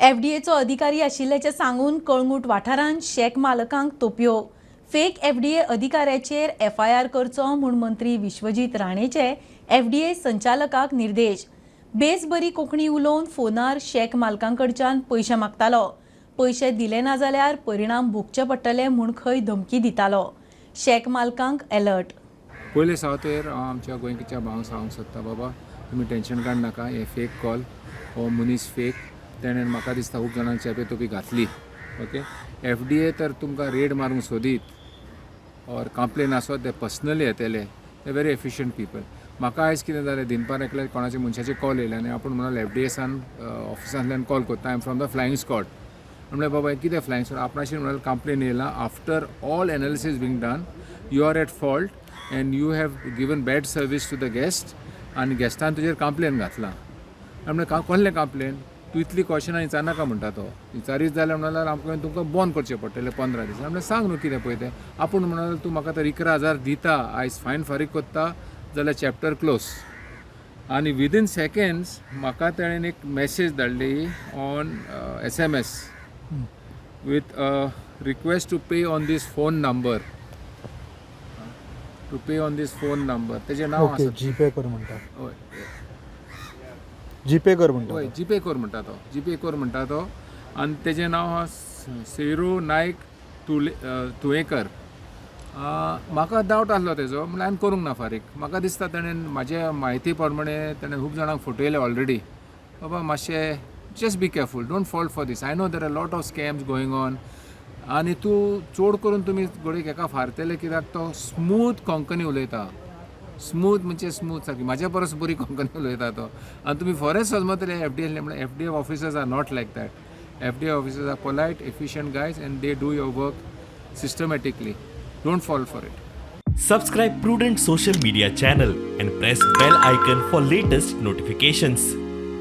एफडीएचो अधिकारी आशिल्ल्याचें सांगून कळंगूट वाठारांत शॅक मालकांक तोपयो. फेक एफडीए अधिकाऱ्याचेर एफआयआर करचो म्हूण मंत्री विश्वजीत राणेचे एफडीए संचालकाक निर्देश. बेस बरी कोंकणी उलोवन फोनार शॅक मालकांकडच्यान पयशे मागतालो. पयशे दिले ना जाल्यार परिणाम भोगचे पडटले म्हूण खंय धमकी दितालो. शॅक मालकांक अलर्ट. पयले सुवातेर हांव आमच्या गोंयच्या भावांक सांगूंक सोदता, बाबा, तुमी टेंशन काडनाका. हें फेक कॉल, हो मनीस फेक. तेणें म्हाका दिसता खूब जाणांक चेपे तोपी घातली. ओके, एफडीए तर तुमकां रेड मारूंक सोदीत ऑर कंप्लेन आसत, ते पर्सनली येतले. ते व्हेरी एफिशियंट पिपल. म्हाका आयज कितें जालें, दिनपार एकल्या कोणाच्या मनशाचे कॉल येयले आनी आपूण म्हणून एफडीएसान ऑफिसांतल्यान कॉल करता, "I am from the flying squad." म्हणल्यार बाबा, हें कितें फ्लायंग स्क्वॉड? आपणाशी म्हणल्यार कंप्लेन येयला, after all analysis being done, you are at fault and you have given bad service to the guest आनी गेस्टान तुजेर कंप्लेन घातला. म्हणल्यार कसलें कंप्लेन? तूं इतली क्वेश्चनां विचारनाका म्हणटा तो. विचारीत जाल्यार म्हणल्यार आमकां तुमकां बंद करचें पडटलें 15 दीस. म्हणल्यार सांग न्हू कितें पळय तें. आपूण म्हणालो, तूं म्हाका तर 11,000 दिता आयज फायन फारीक करता जाल्यार चॅप्टर क्लोज. आनी विदीन सेकंड्स म्हाका तेणेन एक message धाडली on SMS with a request to pay on this phone number, to pay on this phone number. तेजें नांव आसा. जीपे कर म्हणटा. हय. जीपे कर म्हणटा. हय, जीपे कर म्हणटा तो, जीपे कर म्हणटा तो. आनी तेजें नांव आहा सेरू नायक तुले तुयेकर. म्हाका डावट आसलो तेजो, म्हणल्यार हांवें करूंक ना फारीक. म्हाका दिसता तेणें म्हाजे म्हायती प्रमाणे तेणें खूब जाणांक फटयले ऑलरेडी. बाबा, मातशें just be careful, don't fall for this. I know there are lot of scams going on. आनी तूं चड करून तुमी घडयेक हेका फारतले, कित्याक तो स्मूथ कोंकणी उलयता. स्मूथ म्हणजे स्मूथ, सारकी म्हाज्या परस बरी कोंकणी उलयता तो. आनी तुमी फॉरेस्ट समजतले एफडीए म्हणल्यार FDA officers are not like that. FDA officers are polite, efficient guys and they do your work systematically. Don't fall for it. Subscribe Prudent Social Media channel and press bell icon for latest notifications.